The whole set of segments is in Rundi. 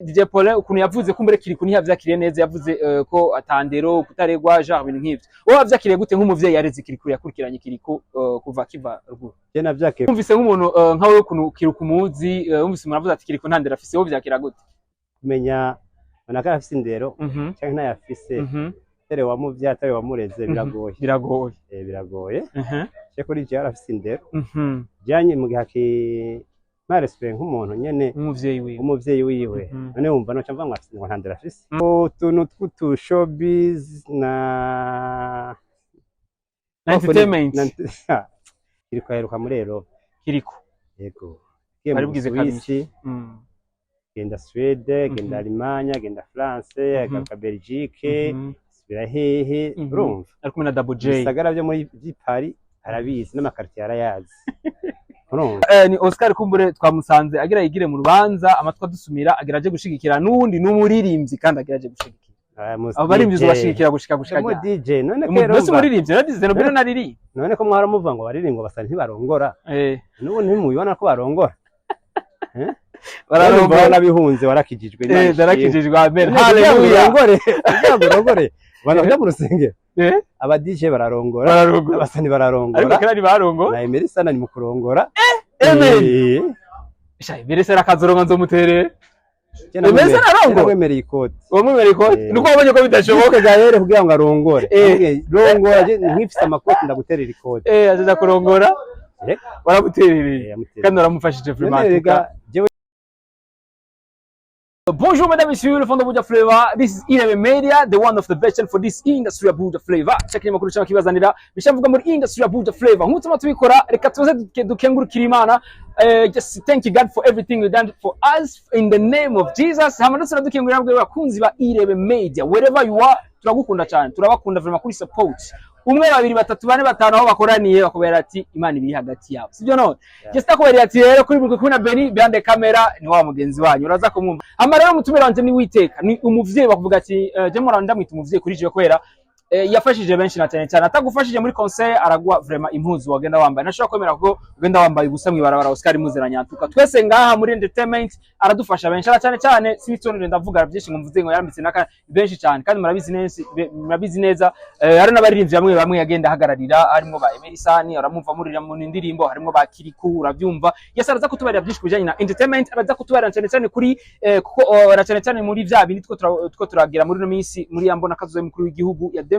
DJ Paulin ukuntu yavuze kumbere Kiriku ntiyavyakiriye neza, yavuze ko atandero kutaregwa, genre ibintu nk'ivyo. Wowe wavyakiriye gute nk'umuvyeyi yareze Kiriku, yakurikiranye Kiriku kuva kiva ruguru? Je navyakiriye Wumvise nk'umuntu nkawe ukuntu Kiriku muzi, wumvise umuntu avuze ati Kiriku nta ndero afise, wowe vyakira gute? Kumenya ubona ko afise indero canke ntayafise, atari wamuvyaye, atari wamureze, biragoye. Biragoye. Biragoye. Je kuri jewe arafise indero janye mu gihe akimpa respect nk'umuntu nyene, nk'umuvyeyi wiwe. Umuvyeyi wiwe. None wumva noca mvuga ngo afise, ngo nta ndero afise? Utuntu tw'utu showbiz na Na entertainment. Kiriko aheruka muri Europe. Kiriku? Yego. Yagiye Bari mu bugize Busuwisi, genda Suède, genda Allemagne, genda France, agaruka Belgique, asubira hehe? Urumva? Ari kumwe na Double J. Ibisagara vyo muri vy'i Paris arabizi, n'ama quartier arayazi, urumva? Ni Oscar Kumbure twamusanze agira yigire mu rubanza, amatwi adusumira agira aje gushigikira n'uwundi n'umuririmbyi, kandi agira aje gushigikira Aba abo baririmbyi. DJ. Uzobashigikira gushika Mu ryari? DJ none kera Mbese urumva umuririmbyi nadize no nariri. None ko mwara muvuga ngo baririmba basa ntibarongora, n'ubu ntimubibona ko barongora? Bararongora. Warabihunze, warakijijwe, Imana ishimwe. Narakijijwe, amen. None kugira ngo Haleluya. urongore, kugira ngo urongore abantu baja mu rusengero. Aba DJ bararongora. Bararongora. Abasani bararongora. Ariko kera ntibarongora. Na Emery Sana ni mu kurongora. Amen. Eh. Sha, mbere se rakazoronka nzomuterere. Je Emery Sana arongora? Namwemereye ikoti. Wamwemereye ikoti? Eh. Nuko wabonye ko bidashoboka. Byose gahere kugira ngo arongore. Eh. Namubwiye, rongora, je nkifise amakoti ndaguterera ikoti. Azaza kurongora. Waramuterereye? Yamutereye. Kandi waramufashije None vraiment. rega jewe Bonjour mesdames, messieurs, le fond de Buja Flavor. This is Irebe Media, the one of the best for this industry ya Buja Flavor. Chakiri makuru cyangwa kibazanira bishavuga muri industry ya Buja Flavor. Nk'uko tuma tubikora, reka tuze dukengurukira Imana. Just thank you God for everything you done for us in the name of Jesus. Hama ndetse dukengurira bwe bakunzi ba Irebe Media. Wherever you are, turagukunda cyane. Turabakunda vraiment kuri support. Umwe, babiri, batatu, bane, batanu, aho bakoraniye bakubera ati Imana ibiri hagati yabo. Sibyo none? Yeah. Just akubera ati rero kuri buri kumwe na Benny behind the camera ni wa mugenzi wanyu uraza kumwumva. Hama rero umutumire wanje ni Witeka, ni umuvyeyi bakuvuga ati je mpora ndamwita umuvyeyi kuri jewe kubera yafashije benshi, na cyane cyane atagufashije muri conseil, araguha vraiment impuzu wagenda wambaye. Ntashobora kwemera ko ugenda wambaye ubusa mw'ibarabara. Oscar Muzeranya, twese ngaha muri entertainment aradufasha benshi, ara cyane cyane sibitonere ndavuga byinshi ngo mvuze ngo yarambitse naka benshi cyane, kandi murabizi neza, murabizi neza. Hari n'abaririmbyi bamwe bamwe yagenda ahagararira, harimo ba Emery Sani, aramumva murira mu ndirimbo, harimo ba Kiriku, urabyumva. Yes, araza kutubarira byinshi kubijanye na entertainment, araza kutubarira cyane cyane kuri kuko na cyane cyane muri vya bindi two turagira muri no minsi muri ya mbona kazoza mukuru w'igihugu ya 2040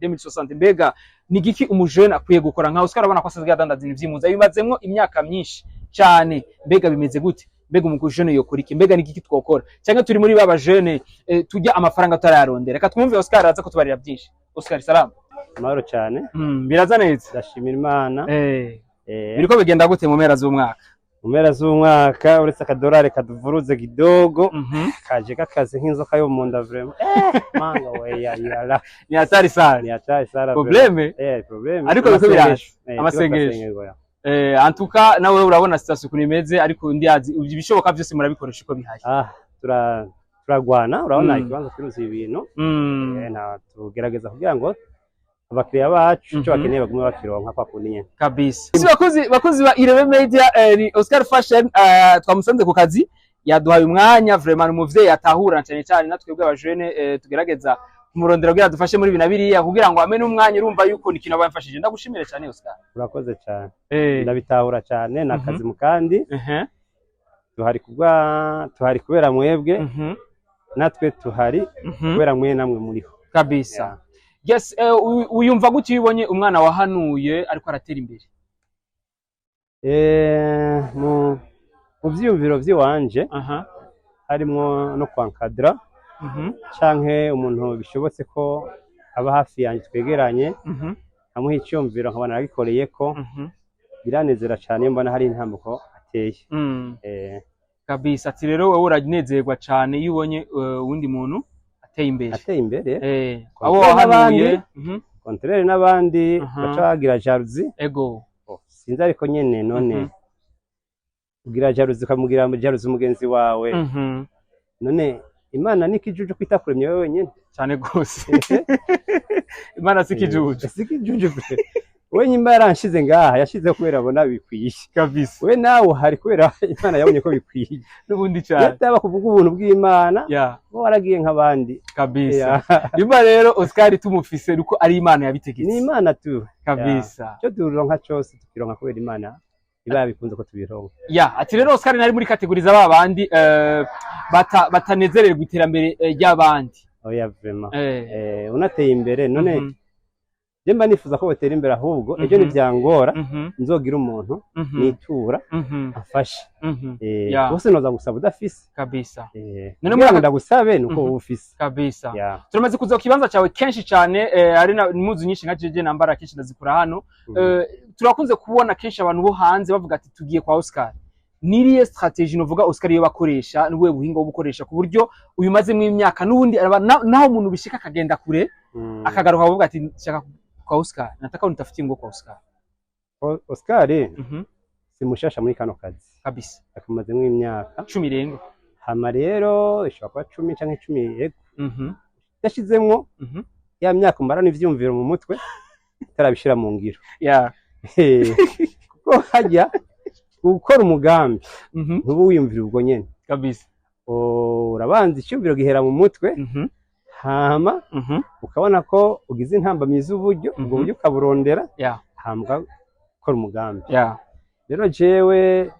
2060. Mbega ni giki umujene akwiye gukora? Nka Oscar abona ko asanzwe yadandaza ibintu vy'impuzu, abimazemwo imyaka myinshi cyane. Mbega bimeze gute? Mbega umujene yokora iki? Mbega ni giki twokora? Cyangwa turi muri baba jeune tujya amafaranga tutarayarondera? Reka twumve Oscar, araza kutubarira byinshi. Oscar, salamu. Amahoro cyane. Biraza neza. Ndashimira Imana. Biriko bigenda gute mu mpera z'umwaka? Mu mpera z'umwaka, uretse akadorari kaduvuruze kidogo, kaje kakaze nk'inzoka yo mu nda vraiment, manga we ya yala. Ni hatari sana. Ni hatari sana. Problème. Problème. Ariko biriko biraza. Amasengesho. Amasengesho. En tout cas nawe urabona situation ukuntu imeze, ariko ndiazi ibishoboka byose murabikoresha uko bihari. Ah, turagwana, urabona ikibanza kiruzuye ibintu. Na tugerageza kugira ngo abakiriya bacu icyo bakeneye bagume bakironka kwa kundi nyene. Kabisa. Si bakozi ba Irebe Media, ni Oscar Fashion, twamusanze ku kazi, yaduhaye umwanya. Vraiment ni umuvyeyi atahura cyane cyane natwe bw'abajene, tugerageza kumurondera kugira dufashe muri bina biriya kugira ngo ame n'umwanya. Urumva yuko ni ikintu aba yamfashije. Ndagushimire cyane, Oscar. Urakoze cyane. Ndabitahura cyane, ni akazi mu kandi tuhari kubwa tuhari kubera mwebwe, natwe tuhari kubera mwe namwe muriho. Kabisa. Yeah. Yes, uyumva gute iyo ubonye umwana wahanuye ariko aratera imbere? Mu vyiyumviro vy'iwanje harimwo no kwankadra canke umuntu bishobotse ko aba hafi yanjye twegeranye, nkamuha icyumviro nkabona aragikoreye ko, biranezera cyane iyo mbona hari intambuko ateye. Kabisa. Ati rero wowe uranezerwa cyane iyo ubonye uwundi muntu ateye imbere. Ateye imbere. Abo Contraire wahanuye. n'abandi, contraire n'abandi baca bagira jalousie. Oh, sinzi ariko nyene none ugira jalousie, ukamugira jalousie mugenzi wawe. None Imana ni ikijuju kwita kuremye wewe wenyine? Cyane rwose, Imana si ikijuju. Si ikijuju pe. We nyimba yaranshize ngaha, yashize kubera abona bikwiye. We nawe uhari kubera Imana yabonye ko bikwiye. N'ubundi cyane. Yataba kuvuga ubuntu bw'Imana, bo waragiye nk'abandi. Imba rero Oscar tumufise nuko ari Imana yabitegetse. Ni Imana tu. Icyo turonka cyose tukironka kubera Imana iba yabikunze ko tubironka. Ya, ati rero Oscar nari muri catégorie z'aba bandi batanezererwa iterambere ry'abandi. Oya, vraiment. Unateye imbere none, je mba nifuza ko batera imbere, ahubwo ejo nivyangora nzogira umuntu nitura amfashe. Bose noza gusaba udafise. None Kugira muri ngo ndagusabe nuko uba ufise. Turamaze kuza ku kibanza cyawe kenshi cyane, ari na impuzu nyinshi nka jeje nambara kenshi ndazikura hano. Turakunze kubona kenshi abantu bo hanze bavuga ati tugiye kwa Oscar. Niriye stratégie novuga Oscar iyo bakoresha, n'ubuhe buhinga bwo gukoresha ku buryo uyu mazemo imyaka n'ubundi naho umuntu bishika akagenda kure, akagaruka akavuga ati shaka kwa Oscar, nataka unitafutie ngo kwa Oscar? Oscar si mushasha muri kano kazi. Akamazemo imyaka 10 irenga. Hama rero ishobora kuba 10 canke 10, yego. Yashizemwo ya myaka umara n'ivyumviro mu mutwe utarabishira mu ngiro. Kuko hajya gukora umugambi, ntuba wiyumvira ubwo nyene. Urabanza icyumviro gihera mu mutwe, hama ukabona ko ugize intambamyi z'uburyo, ubwo buryo ukaburondera, hama ugakora umugambi. Rero jewe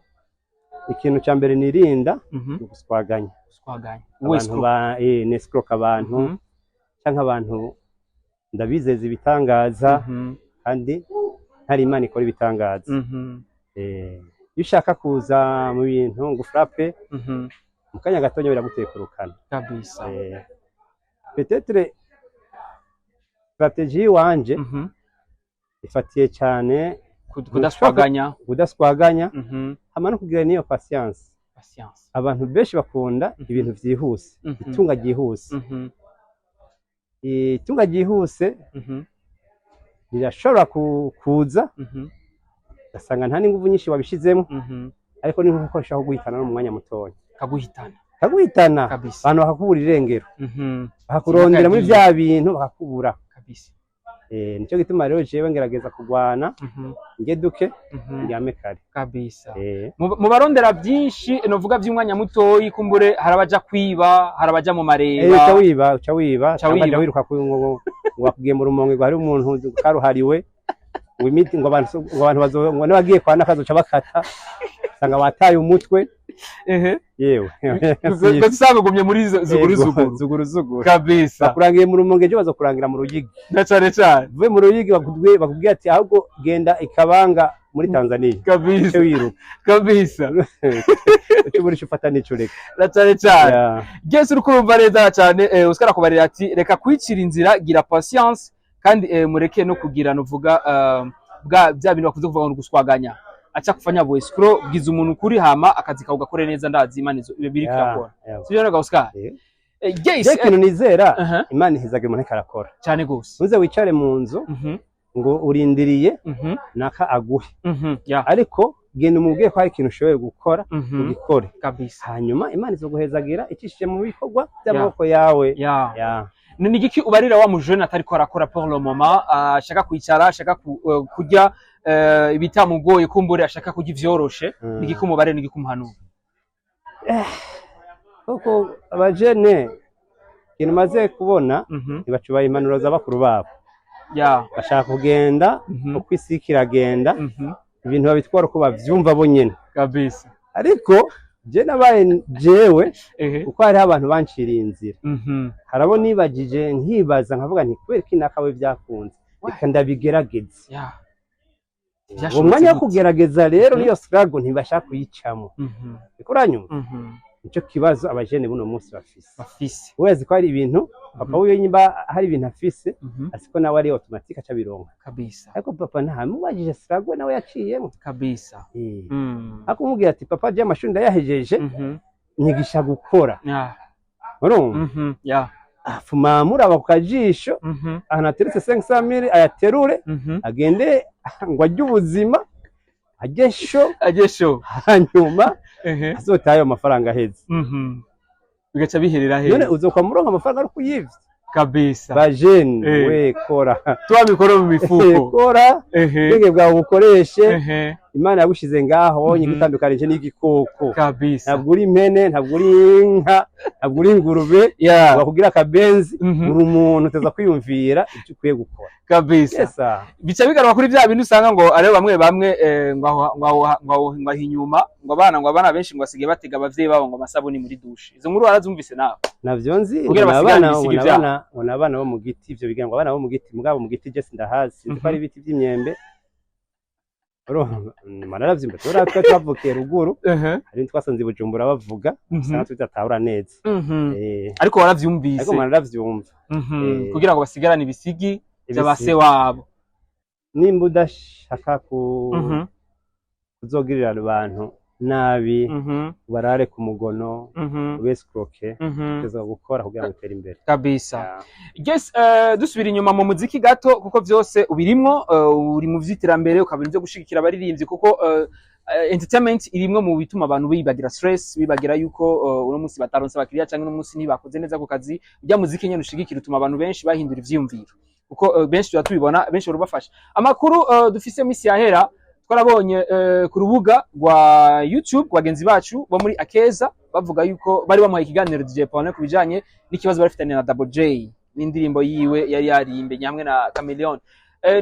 ikintu cya mbere nirinda ni uguswaganya. Swaganya. Abantu ba nescroc abantu, canke abantu ndabizeza ibitangaza kandi ntari Imana ikora ibitangaza. Iyo ushaka kuza mu bintu ngo ufrappe, mu kanya gatonya biragutekurukana. Peut-être stratégie wanje ifatiye cyane Kudaswaganya. Kudaswaganya, hama no kugira niyo patience. Patience. Abantu benshi bakunda ibintu vyihuse, itunga ryihuse. Itunga ryihuse rirashobora kuza, ugasanga nta n'inguvu nyinshi wabishizemo, ariko ni nkuko ushobora kuguhitana no mu mwanya mutoya. Kaguhitana. Kaguhitana. Abantu bakakubura irengero, bakakurondera muri vya bintu bakakubura. Nico gituma rero jewe ngerageza kugwana, nge duke, ndyame kare. Mu barondera byinshi novuga by'umwanya mutoyi, kumbure hari abaja kwiba, hari abaja mu mareba. Uca wiba, uca wiba, Uca cyangwa wiba. Uca wiruka ngo bakubwiye mu Rumonge ngo hari umuntu karuhariwe, ngo imiti, ngo abantu bazo, ngo n'abagiye kwa nakazoca bakata, usanga wataye umutwe. Yewe. Ngo usanga ugumye muri zuguru. Yego, Zuguru. Zuguru zuguru. Bakurangiye mu Rumonge, ejo bazokurangira mu Ruyigi. Na cane cane. Uvuye mu Ruyigi bakubwiye ati ahubwo genda ikabanga muri Tanzania. Uce wiruka. Uce ubura ico ufata n'ico ureka. Na cane cane. Gese uri kurumva neza cyane, Oscar akubarira ati reka kwicira inzira, gira patience, kandi mureke no kugira nuvuga bwa bya bintu bakunze kuvuga ngo guswaganya, acha kufanya bu escroc, bwiza umuntu kuri hama akazi kawe ugakore neza. Ndazi Imana izo ibyo biri kirakora. Sibyo rega Oscar? Yes. Je ikintu nizera, Imana ihezaga umuntu ariko arakora. Cyane gose. Ntuze wicare mu nzu ngo urindiriye naka aguhe, ariko genda umubwiye ko hari ikintu ushoboye gukora, ugikore, hanyuma Imana izoguhezagira icishije mu bikorwa by'amaboko yawe. Ni igiki ubarira wa mujene atariko arakora pour le moment, ashaka kwicara, ashaka kurya ibitamugoye, kumbure ashaka kurya ivyoroshe? Ni igiki umubarira, ni igiki umuhanura? Koko abajene ikintu maze kubona, ntibacubaha impanuro za bakuru babo. Bashaka kugenda uko isi iriko iragenda, ibintu babitwara uko bavyumva bo nyene. Ariko je nabaye jewe, kuko hariho abantu banciriye inzira. Hari abo nibagije, nkibaza nkavuga nti kubera iki nakawe byakunze, reka ndabigerageze. Uwo mwanya wo kugerageza rero, niyo struggle ntibashaka kuyicamo. Uriko uranyumva? Nico kibazo abajene buno munsi bafise. Bafise. Wezi ko hari ibintu papa wiwe, nyimba hari ibintu afise, asiko nawe ari automatique aca bironka. Ariko papa ntamubajije struggle nawe yaciyemo. Ariko umubwira ati papa, je amashuri ndayahejeje, nyigisha gukora. Urumva? Afuma muraba ku kajisho, ahantu hateretse 500 mille ayaterure, agende ngo ajye ubuzima, ajye sho. Ajye sho. Hanyuma azotaye ayo mafaranga aheze. Bigaca biherera None he? uzokwa muronka amafaranga ari kuyivye? Kabisa. Bajene, we kora. Toa mikono mu mifuko. Kora, ubwenge bwawe bukoreshe. Imana yagushize ngaho nyigutandukanije n'igikoko. Ntabwo uri impene, ntabwo uri inka, ntabwo uri ingurube wakugira akabenzi. Uri umuntu, uteza kwiyumvira ibyo ukwiye gukora. Kabisa. Yes, sir. Bica bigaruka kuri bya bintu usanga ngo aribo bamwe bamwe ngo aho inyuma ngo abana benshi ngo basigaye batega abavyeyi babo ngo amasabuni muri douche. Izo nkuru warazumvise nawe? Navyo nzi. Kugira ngo basigarane n'abana ibisiga ngo ivyabo. n'abana ngo n'abana bo mu giti, ivyo bigira ngo abana bo mu giti, mugabo mu giti je sindahazi, sinzi ko ari ibiti by'imyembe. Urumva, naravyumva, tubona twe twavukiye ruguru, hari twasanze i Bujumbura bavuga, usanga tudatahura neza. Ariko waravyumvise? Ariko naravyumva. Kugira ngo basigarane ibisigi vy'abase Ibisigi. wabo. Nimba udashaka kuzogirira abantu nabi, barare ku mugono, ubescroke, uteza gukora kugira ngo utere imbere. Kabisa. Yeah. Yes, dusubira inyuma mu muziki gato, kuko vyose ubirimwo, uri mu vy'iterambere, ukaba ivyo gushigikira abaririmbyi, kuko entertainment irimwo mu bituma abantu bibagira stress, bibagira yuko uno munsi bataronse abakiriya canke uno munsi ntibakoze neza ku kazi. Urya muziki nyene ushigikira utuma abantu benshi bahindura ivyiyumviro, kuko benshi tuba tubibona, benshi barubafasha. Amakuru dufise misi yahera, twarabonye ku rubuga rwa YouTube bagenzi bacu bo muri Akeza bavuga yuko bari bamuhaye ikiganiro DJ Paulin ku bijanye n'ikibazo bari bafitanye na Double J n'indirimbo yiwe yari yarimbe hamwe na Chameleone.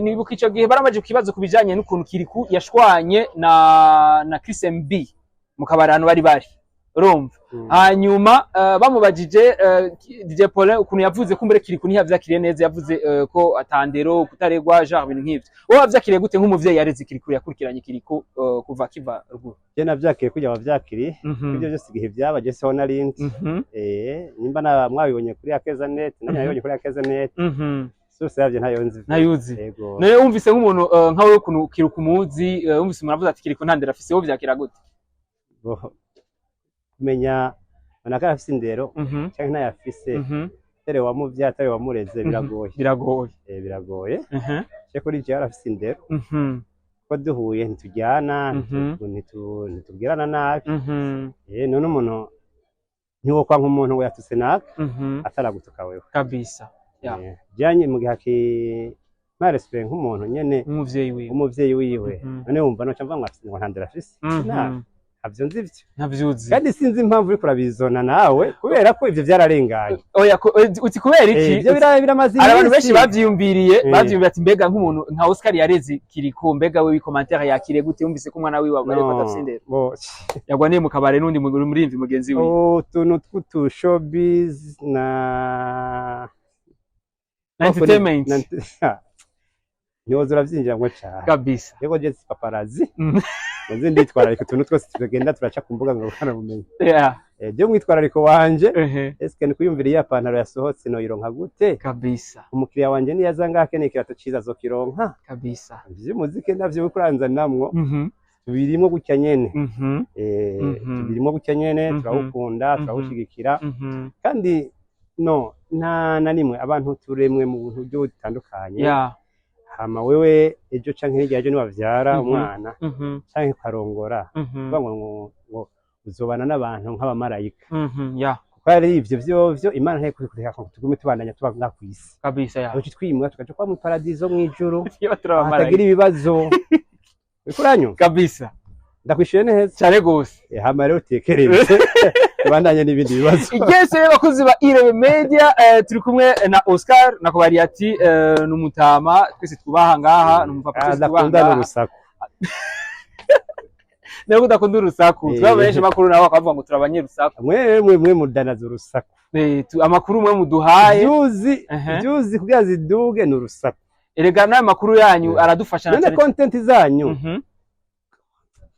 Nibuka ico gihe baramaje kukibazo ku bijanye n'ukuntu Kiriku yashwanye na Chris MB mu kabari ahantu bari, urumva? Hanyuma bamubajije DJ Paulin ukuntu yavuze kumbure Kiriku ntiyavyakiriye neza, yavuze ko atandero kutaregwa, genre ibintu nk'ivyo. Wowe wavyakiriye gute nk'umuvyeyi yareze Kiriku, yakurikiranye Kiriku kuva kiva ruguru? Je navyakiriye kugira wavyakiriye. Ibyo byose igihe byaba, je siho narindi. Nimba na mwabibonye kuri Akeza Net, nanjye nabibonye kuri Akeza Net. Source yavyo ntayo nzi. Ntayuzi? Yego. None wumvise nk'umuntu nkawe ukuntu Kiriku umuzi, wumvise umuntu avuze ati Kiriku nta ndero afise, wowe vyakira gute? Kumenya manaka afise indero canke ntayafise, atari wamuvyaye, atari wamureze, biragoye. Biragoye. Biragoye. Je kuri jewe arafise indero, ko duhuye ntitujyana, ntitubwirana nabi. None umuntu ntiwokwanka umuntu ngo yatuse naka ataragutuka wewe. Kabisa, yeah. Janye mu gihe aki mpa respect nk'umuntu nyene, nk'umuvyeyi wiwe, umuvyeyi wiwe. None wumva noca mvuga ngo afise, ngo nta ndero afise? Ntabyo nzi ivyo. Ntavyuzi. Kandi sinzi impamvu uriko urabizona nawe, kubera ko ivyo vyararenganye. Oya, uti kubera iki? Ivyo biramaze Hari abantu iminsi. benshi bavyiyumviriye, bavyiyumviriye ati mbega nk'umuntu nka Oscar yareze Kiriku, mbega we commentaire yakiriye gute yumvise ko umwana wiwe ariko adafise indero, yagwaniye mu kabare n'undi muririmbyi mugenzi wiwe? Utuntu tw'utu showbiz na Na entertainment. Ntiwoza uravyinjiramwo cane. Kabisa. Yego, je si paparazzi nzi nditwararika utuntu twose tugenda turaca ku mbuga ngurukanabumenyi. Je umwitwarariko wanje, eske ni kwiyumvira iya pantaro yasohotse noyironka gute? Kabisa. Umukiriya wanje niyaza ngaha akeneye ikirato ciza azokironka. Kabisa. Ivy'umuziki navyo uriko uranzanamwo, tubirimwo gutya nyene. Tubirimwo gutya nyene, turawukunda, turawushigikira. Kandi no nta na rimwe, abantu turemwe mu buryo butandukanye. Hama wewe ejo canke hirya y'ejo niwavyara umwana canke ukarongora, kuvuga ngo uzobana n'abantu nk'abamarayika, kuko ari ivyo vyovyo Imana ntikukureka ngo tugume tubandanya tuba ngaha kw'isi. Kabisa, yeah. Aho twimwa tukaja kuba mu paradizo mw'ijuru, Iyo turi abamarayika. hatagira ibibazo. Uriko uranyumva? Kabisa. Ndakwishuye neza? Cyane gose. Hama rero utekereze tubandanye n'ibindi bibazo. Yes, rero bakozi ba Irebe Media, turi kumwe na Oscar nakubariye ati ni umutama twese twubaha ngaha, ni umupapa twese twubaha Adakunda ngaha. n'urusaku. Nawe udakunda urusaku. Twaba benshi makuru nabo bakavuga ngo turabanyerusaku. Mwe mudanaza urusaku. Amakuru mwe muduhaye. Vyuzi vyuzi kugira ziduge ni urusaku. Erega n'ayo makuru yanyu aradufasha na None cyane. content zanyu,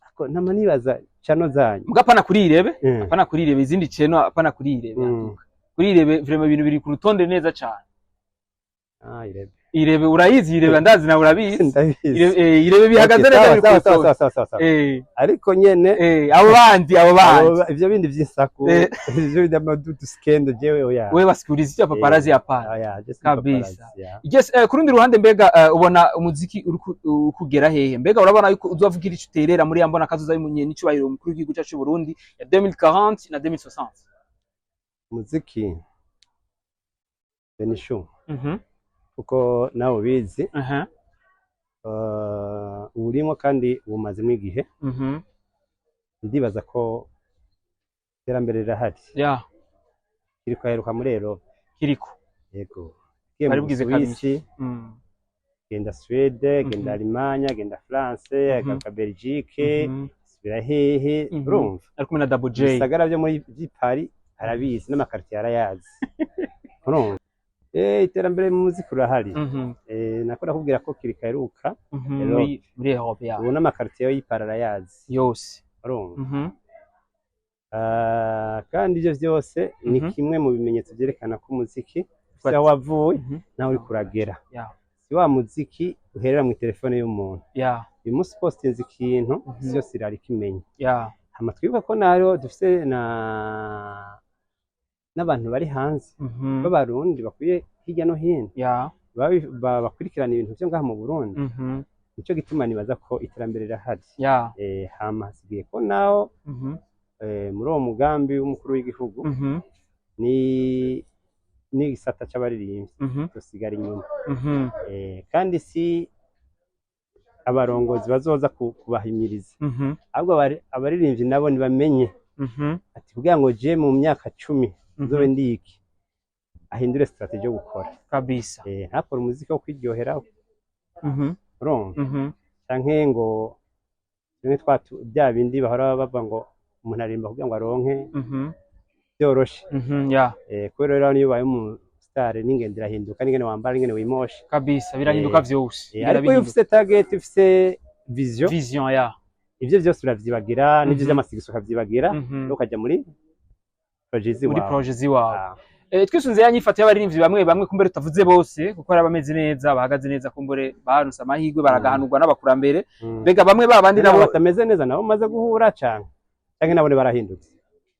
ako nama nibaza channel zanyu. Muga apana kuri Irebe, apana kuri Irebe, izindi channel, apana kuri Irebe. Kuri Irebe vraiment ibintu biri ku rutonde neza cyane. Ah, Irebe. Irebe urayizi, Irebe ndazi nawe urabizi. Ndabizi. Irebe bihagaze Okay, neza, sawa, biri ku sawa, sawa, rutonde. sawa, sawa, sawa. Ariko nyene Abo bandi, abo bandi. Ivyo bindi vy'insaku, ivyo bindi amadudu skendo, jewe oya. Wewe basikuriza icyo paparazzi, hapana. Oya, je si Kabisa. paparazzi, ya. Yes, ku rundi ruhande mbega ubona umuziki uri kugera hehe? Mbega urabona yuko uzovugira ico uterera muri ya mbona kazoza y'umunye n'icubahiro umukuru w'igihugu cyacu cy'u Burundi ya 2040 na 2060? Umuziki Benishu, kuko nawe ubizi, uwurimo kandi uwumazemo igihe. Ndibaza ko iterambere rirahari. Kiriko aheruka muri Europe. Kiriko. Yego. Ugiye Bari mu bwize. Busuwisi, genda Suède, genda Allemagne, genda France, agaruka Belgique, subira hehe? Urumva? Ari kumwe na Double J. Ibisagara byo muri by'i Paris arabizi, n'amakartier arayazi. Urumva, iterambere mu muziki urahari. Nako nakubwira ko Kiriko aheruka Europe. Muri Europe, ya. Ubu n'amakartier y'i Paris arayazi. Yose. Urumva? Ah, kandi ibyo byose ni kimwe mu bimenyetso byerekana ko umuziki ufise aho wavuye nawe uriko uragera. Si wa muziki uherera mu telefone y'umuntu. Uyu munsi postinze ikintu, isi yose irara ikimenya. Hama twibuka ko nayo dufise na n'abantu bari hanze b'Abarundi bakwiye hirya no hino, bakurikirana ibintu vyo ngaha mu Burundi. Nico gituma nibaza ko iterambere rirahari. Hama hasigaye ko naho muri uwo mugambi w'umukuru w'igihugu ni n'igisata c'abaririmbyi dusigara inyuma. Kandi si abarongozi bazoza kubahimiriza, ahubwo abaririmbyi nabo ntibamenye ati kugira ngo je mu myaka 10 nzobe ndiki, ahindure strategy yo gukora. Ntakore umuziki wo kwiryohera, urumva? Canke ngo bimwe bya bindi bahora bavuga ngo umuntu aririmba kugira ngo aronke byoroshe. Kubera rero niyo ubaye umu star, n'ingendo irahinduka, n'ingene wambara, n'ingene wimosha. Kabisa, birahinduka vyose. Ariko iyo Birahinduka. ufise target, ufise vision, Vision, ya. ivyo vyose uravyibagira, n'ivyo vy'amasigiso ukavyibagira, ukajya muri projet Muri ziwawe. projet ziwawe. Ah. Twisunze ya nyifato y'abaririmbyi bamwe bamwe, kumbere tutavuze bose, kuko hari abameze neza, bahagaze neza, kumbure baronse amahirwe, baragahanurwa n'abakurambere. Mbega bamwe babandi nabo nabo batameze neza nabo umaze guhura, canke nabo barahindutse?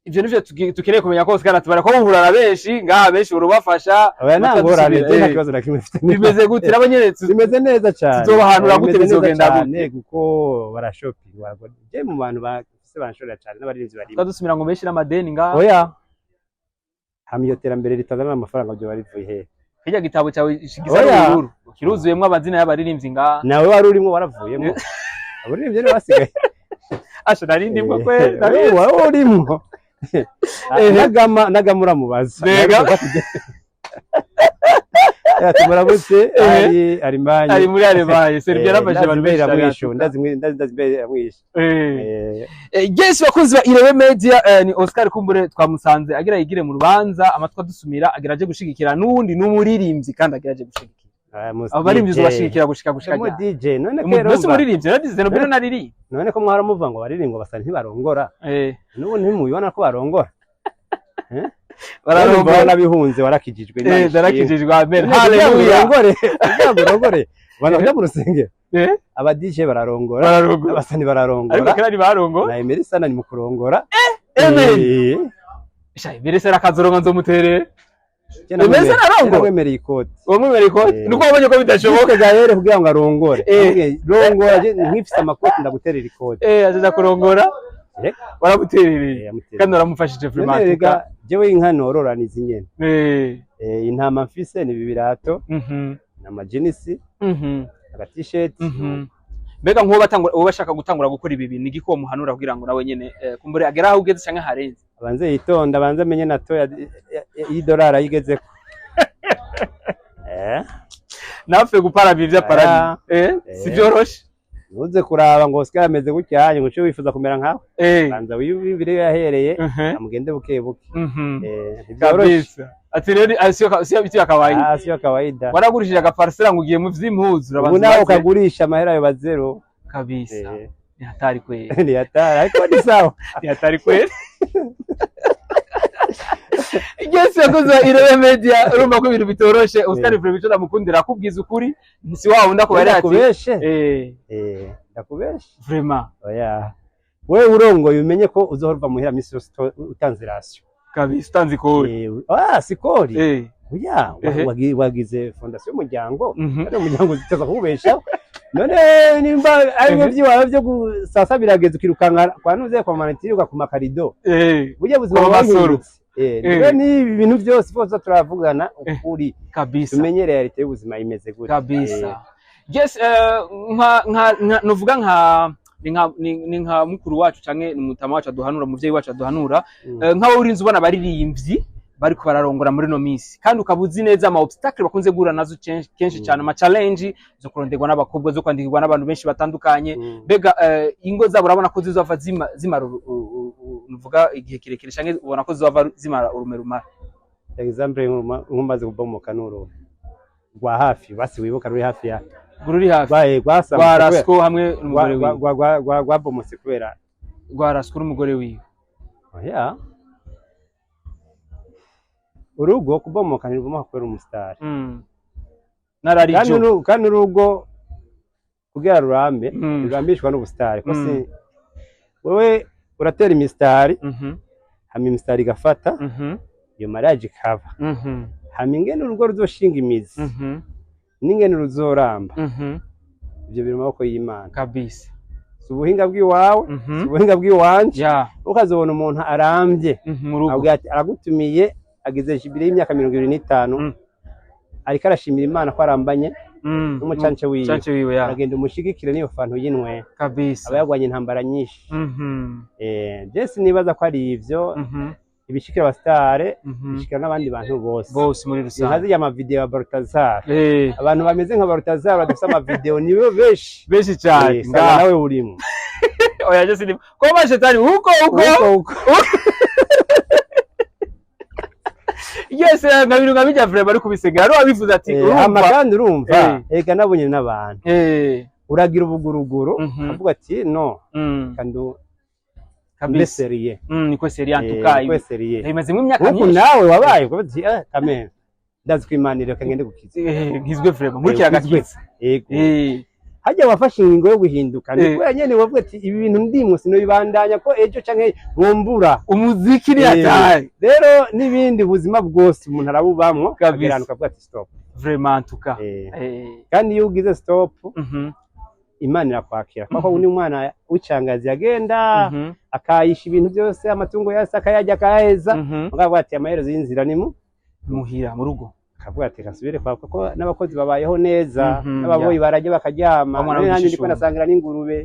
Ivyo nivyo dukeneye kumenya ko Oscar atubara ko muhura na benshi ngaha, benshi urubafasha. Oya, nta ngorane, Batadusubira, je nta kibazo na kimwe mfite. Bimeze gute nabo nyene? Bimeze neza cyane. Tuzobahanura gute? Bimeze neza Bizogenda gute? cyane, kuko barashopinga. Je mu bantu bafise banshorera cyane n'abaririmbyi barimo. Tukadusubira ngo benshi n'amadeni ngaha. Oya, hama iyo terambere ritazana amafaranga byo barivuye hehe? Kirya gitabo cyawe gisa Oya. n'ubururu kiruzuyemwo amazina y'abaririmbyi ngaha. Nawe wari urimo, waravuyemo, abaririmbyi nibo basigaye. Asha, nari ndimwo kwe. Wewe wari urimo. Nagama uramubaza. Mbega. Tumuramutse, ari Arimanye. Ari muri Alemanye, Serbia, yarafashe abantu benshi cyane. Ndazi ndazi ndazi imbere. Yes, bakunzi ba Irebe Media, ni Oscar Kumbure twamusanze agira yigire mu rubanza, amatwi adusumira, agira aje gushigikira n'uwundi n'umuririmbyi, kandi agira aje gushigikira abo baririmbyi. Uzobashigikira gushika Mu ryari? DJ none kero Mbese umuririmbyi nadize no nariri. None ko mwara muvuga ngo baririmba basa ntibarongora, n'ubu ntimubibona ko barongora? Bararongora. Warabihunze, warakijijwe, Imana ishimwe. Narakijijwe, amen. None kugira ngo Haleluya. urongore, kugira ngo urongore abantu bajya mu rusengero. Aba DJ bararongora. Bararongora. Abasani bararongora. Ariko kera ntibarongo. Na Emery Sana ni mu kurongora. Emery. Sha, Emery Sana akazoronga nzomuterere. Emery Sana arongora? Namwemereye ikoti. Wamwemereye ikoti? Nuko wabonye ko bidashoboka. Bishoboke gahere kugira ngo arongore. Namubwiye, rongora je nkifise amakoti ndaguterera ikoti. Azaza kurongora. Waramuterereye? Yamutereye. Kandi waramufashije None vraiment. rega jewe inka norora ni izi nyene. Intama mfise ni ibi birato, n'amajinisi, agatisheti. Mbega nk'uwo batangura, uwo bashaka gutangura gukora ibi bintu, igiko muhanura kugira ngo nawe nyene kumbure agere aho ugeze canke harenze? Abanze yitonda, abanze amenye na to y'idolari ayigezeko. Napfe guparaba ivyo aparamye. Si vyoroshe. Ntuze kuraba ngo Oscar ameze gutya ngo uce wifuza kumera nkawe. Banza wiyumvire iyo yahereye, amugende buke buke. Ntibyoroshe. Kabisa, ati rero siyo bitu ya kawaida. Ah, sio kawaida. Waragurishije agaparcela ngo ugiye mu vy'impuzu. Ubu Urabanza nawe ubaze. ukagurisha amahera ayo bazero. Kabisa. Ni hatari kweli. Ni hatari, ariko ni sawa. Ni hatari kweli. Yes, yakoze Irebe Media, urumva ko ibintu bitoroshe. Oscar Frere, ico ndamukundira, akubwiza ukuri, si wa wundi akubari ati Ndakubeshe. Ndakubeshe. Vraiment. Oya, wewe urongoye umenye ko uzohora uva muhira misi yose utanze ration. Kabisa, utanze ikori. Ah, si kori. Oya, wagize fondation y'umuryango. Kandi umuryango uziteza kuwubeshaho. None nimba ari byo by'iwawe byo gusasa birageze, ukirukanka kwa nuze kwa manitiri, ugakuma karido, burya buzima Kwa Masoro. bwahindutse. Rero ni ibi bintu byose bose turavugana ukuri, tumenye réalité y'ubuzima imeze gute. Kabisa, yes. Nka nuvuga nka ni nka ni nka mukuru wacu canke ni mutama wacu aduhanura, umuvyeyi wacu aduhanura. Nkaho urinze ubona abaririmbyi bariko bararongora muri no minsi, kandi ukaba uzi neza ama obstacle bakunze guhura nazo kenshi cyane, ama challenge zo kuronderwa n'abakobwa, zo kwandikirwa n'abantu benshi batandukanye. Mbega ingo zabo urabona ko zizova zimara nuvuga igihe kirekire, canke ubona ko zizova zimara urume rumara? Exemple nkumaze kubomoka n'uru rwa hafi, basi wibuka ruri hafi ya ruri hafi. Rwasambutse rwa Rasco hamwe n'umugore wiwe. Rwabomotse kubera Rwa Rasco n'umugore wiwe. Oya, urugo kubomoka ntirubomoka kubera umusitari. Nararijo. Kandi urugo kugira rurambe, rurambishwa n'ubusitari ko si wewe uratera imisitari, hama imisitari igafata, iyo mariage ikaba, hama ingene urugo ruzoshinga imizi n'ingene ruzoramba, ivyo biri mu maboko y'Imana. Si ubuhinga bw'iwawe, si ubuhinga bw'iwanje. Ukazobona umuntu arambye, Mu rugo. Avuga ati aragutumiye, agize jubilé y'imyaka 25, ariko arashimira Imana ko arambanye n'umucance wiwe. Cance wiwe, ya. Aragenda umushigikire niyo fantu yinwe, aba yarwanye intambara nyinshi. Je sinibaza ko ari ivyo ibishikira abasitare, bishikira n'abandi bantu bose. Bose muri Ni nka rusange. zirya amavideo ya Baltazar. Abantu bameze nka Baltazar badafise amavideo nibo benshi. Benshi cyane. Usanga nawe urimo. Oya, je sindi ko mashetani uko uko. Uko uko. Yes, nka bintu nka bijya vraiment ari kubisengera, ari wabivuze ati Hama urumva. Kandi urumva, ega nabonye n'abantu uragira ubuguruguru, avuga ati no, kandi mbe sérieux. Niko sérieux en tout cas. Niko sérieux. Bimazemo imyaka Nkuko myinshi. nawe wabaye ukavuga ati ah kamere ndazi ko Imana ireka ngende gukiza. Nkizwe vraiment muri kiriya Ukizwe. gakiza. Yego. Hajya wafashe ingingo yo guhinduka ni kubera nyene wavuga ati ibi bintu ndimwo sinobibandanya ko ejo canke nkumbura. Umuziki ni hatari. Rero n'ibindi buzima bwose umuntu arabubamwo, akagera ahantu ukavuga ati stop. Vraiment en tout cas. Kandi iyo ugize stop, Imana irakwakira kuko ni umwana w'icangazi yagenda akayisha ibintu byose, amatungo yose akayarya akayaheza, akavuga ati amaherezo y'inzira ni mu Muhira mu rugo. Akavuga ati kasubire kwa kuko n'abakozi babayeho neza, n'ababoyi barajya bakaryama, Wa mwana none nanjye ndiko w'igishishura. nasangira n'ingurube.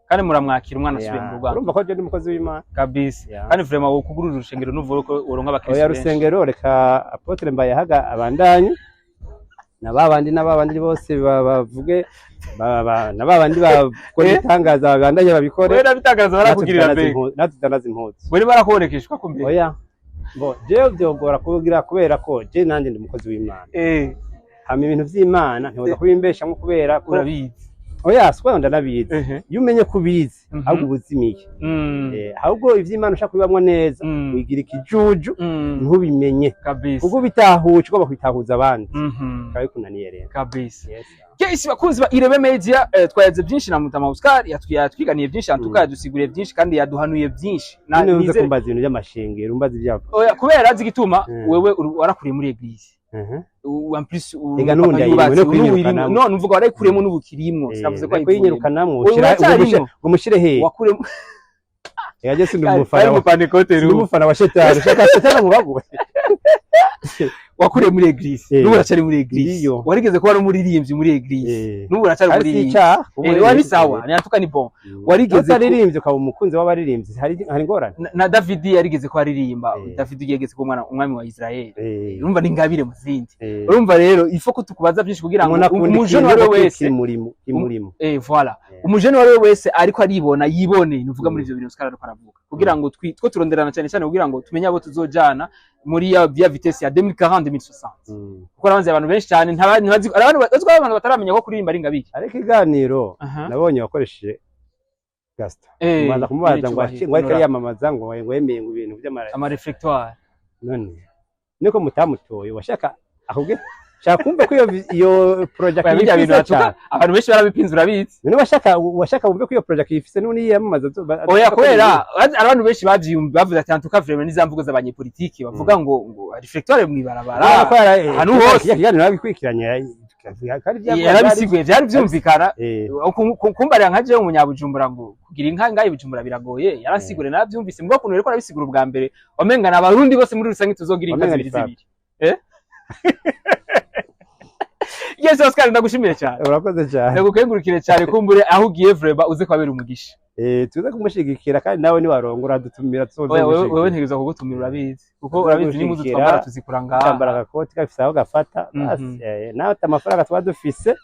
Kandi muramwakira umwana asubiye mu rugo. Urumva ko je ndi umukozi w'Imana. Kabisa. Kandi vraiment wokugurura urushengero nuvuga ko woronka abakristo Oya, benshi. rusengero reka apôtre Mbayahaga abandanye na babandi na babandi bose bavuge na babandi bakora ibitangaza babandanye babikore. Wewe nabitangaza Natwe barakugirira tutanaze mbere. Natwe tutanaze impuzu. Wewe barakubonekeshwa ko mbere. Oya, bo jewe byogora kugira kubera ko je nanjye ndi umukozi w'Imana. Hama ibintu vy'Imana ntiwoza kubimbeshamwo kubera ko Urabizi. Oya, sikwa ndanabizi. Iyo umenye ko ubizi, ahubwo uba uzimiye. Ahubwo ivy'Imana ushaka kubibamwo neza, wigira ikijuju, ntubimenye, kuko ubitahuje ugomba kubitahuza abandi, bikaba bikunaniye rero. Kabisa. Yes. Yes, bakunzi ba Irebe Media, twayaze byinshi na Mutama Oscar, yatwiganiye byinshi antuka, yadusiguriye byinshi kandi yaduhanuye byinshi. Na Nyine uze nizere kumbaza ibintu by'amashengero, umbaza ibyabo. Oya, kubera azi igituma wewe warakuriye muri église. En plus Ega n'ubu papa ndayirimo, yubatse, no ubu kuyinyirukanamo. uyirimo. No, nuvuga warayikuriyemo n'ubukirimwo, sinavuze ko no kuyinyirukanamwo. Ubu uracyarimo. Umushyire hehe? Wakuremo. Ega je sindi Bari umufana mu Pentecôte sindi rubu. umufana wa shetani, ushaka shetani mubaguwe. Wakuriye muri église. N'ubu uracari muri église. Ndiyo. Warigeze kuba n'umuririmbyi muri église. N'ubu uracari Ari si umuririmbyi. icyaha. Wari sawa, ni antuka ni bon. Warigeze utaririmbye ukaba umukunzi w'abaririmbyi, hari ingorane. Na David yarigeze ko aririmba. David yigeze kuba umwami wa Israel. Urumva ni ingabire mu zindi. Urumva rero ifo ko tukubaza byinshi kugira ngo Umuntu akunda umujene ikintu uwo ari we wese kimurimo kimurimo. Voilà. Umujene uwo ari we wese ariko aribona, yibone nuvuga muri ivyo bintu Oscar ariko aravuga, kugira ngo two turonderana cyane cyane kugira ngo tumenye abo tuzojana muri ya vitesse ya 2040 2060, kuko arabanze abantu benshi cyane ntibazi, abantu bazi ko abantu bataramenya ko kuririmba ari ingabire. Ariko iganiro nabonye wakoresheje Gaston, ubanza kumubaza ngo ngo ariko yamamaza ngo yemeye ngo ibintu by'amara ama réfectoire. None niko mutamutoye, washaka ahubwo shaka kumva ko iyo project Oya, bijya bintu yifise batuka cyane. Abantu benshi barabipinze, urabizi. None washaka wumve ko iyo project yifise n'undi yiyamamaza Oya, kubera abantu benshi bavyiyumva bavuze ati antuka vraiment n'iza mvugo z'abanyepolitiki bavuga ngo réfectoire mw'ibarabara Urabona ko ahantu hose. Kiriya kiganiro babikurikiranye. Kandi vyavuga Yarabisiguye, byari byumvikana. Kumbarira nka jewe umunyabujumbura ngo kugira inka ngaho i Bujumbura biragoye, yarasiguriye, narabyumvise. Mvuga ukuntu yariko arabisigura ubwa mbere, wamenga ni Abarundi bose muri rusange tuzogira inka Wamenga ni zibiri Fab. zibiri. Yes, Oscar, ndagushimiye cyane. Urakoze cyane. Ndagukengurukire cyane. Kumbure aho ugiye, vraiment uze kwabera umugisha. Tuze kumushigikira, kandi nawe niwarongora dutumira tuzoze Oya, wewe kumushigikira. Ntegerezwa kugutumira, urabizi, kuko Tuze urabizi n'impuzu kumushigikira, twambara tuzikura ngaha. Kambara agakoti gafise aho gafata. Basi, nawe ati amafaranga tuba dufise,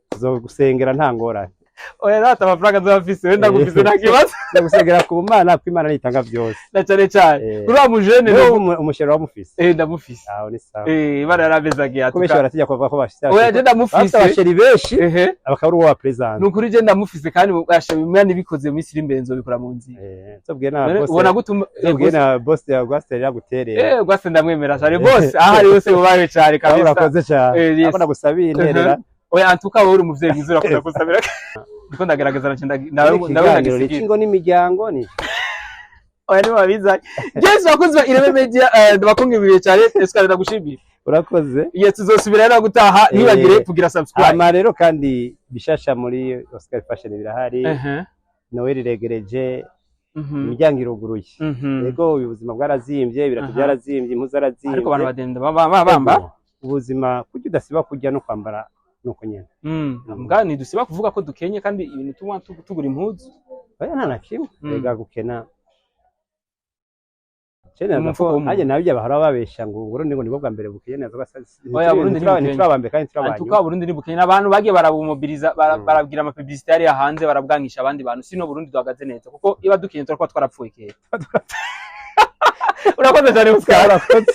tuzogusengera, nta ngorane. Oya, nata amafaranga nzoba mfise, we ndagufise, nta kibazo. Tuzogusengera ku Mana, kuko Imana nitanga byose. Na cyane cyane kuri wa mujene. Wewe umushero wamufise? Eh, ndamufise. Aho ni sawa. Imana yarabezagiye. Ko benshi baratinya kuvuga ko bafise Oya, je bafise ndamufise. abasheri benshi, bakaba ari uwo wa president. Ni ukuri, je ndamufise, kandi basha bimwe nibikoze mu minsi iri imbere, nzobikora mu nzira. Tubwiye na None boss. ubona gutuma Tubwiye na boss ya Gwaseri yaguterera. Gwase ndamwemera cyane bose, aho ari hose bubaye cyane Aho kabisa. urakoze cyane. Yes. Abo nagusabiye interera. Oya, antuka wowe uri umuvyeyi mwiza, urakunda kusabira, ndiko ndagerageza nce nawe Ikiganiro ni ndagisigira. icy'ingo n'imiryango ni Oya, nibo babizanye. Yes, bakunzi ba Irebe Media, ndabakungiriye cyane. Oscar, ndagushimiye. Urakoze. Yes, tuzosubira rero gutaha. Ntibagire kugira subscribe. Hama rero kandi bishasha muri Oscar Fashion birahari. Noel iregereje, imiryango iruguruye. Yego, ubu ubuzima bwarazimbye, ibirato byarazimbye, impuzu zarazimbye. Ariko abantu bagenda bamba. Yego, ubuzima kurya udasiba kurya no kwambara nuko nyene. Mbwa ntidusiba kuvuga ko dukenye, kandi ibintu tunywa tugura impuzu. Oya, nta na kimwe. Rega gukena Mu mufuko w'umuntu. Nanjye nabyo bahora babesha ngo Burundi ngo nibwo bwa mbere bukeye neza. Oya, Burundi ntibukeye. Ntiturabambere kandi Antuka turabanyu. Burundi ntibukeye. Abantu bagiye barabumobiriza, barabwira ama publicité yari hanze, barabwangisha abandi bantu. Sino Burundi duhagaze neza, kuko iba dukenye turakuba twarapfuye kera. Urakoze cyane, Oscar. Urakoze.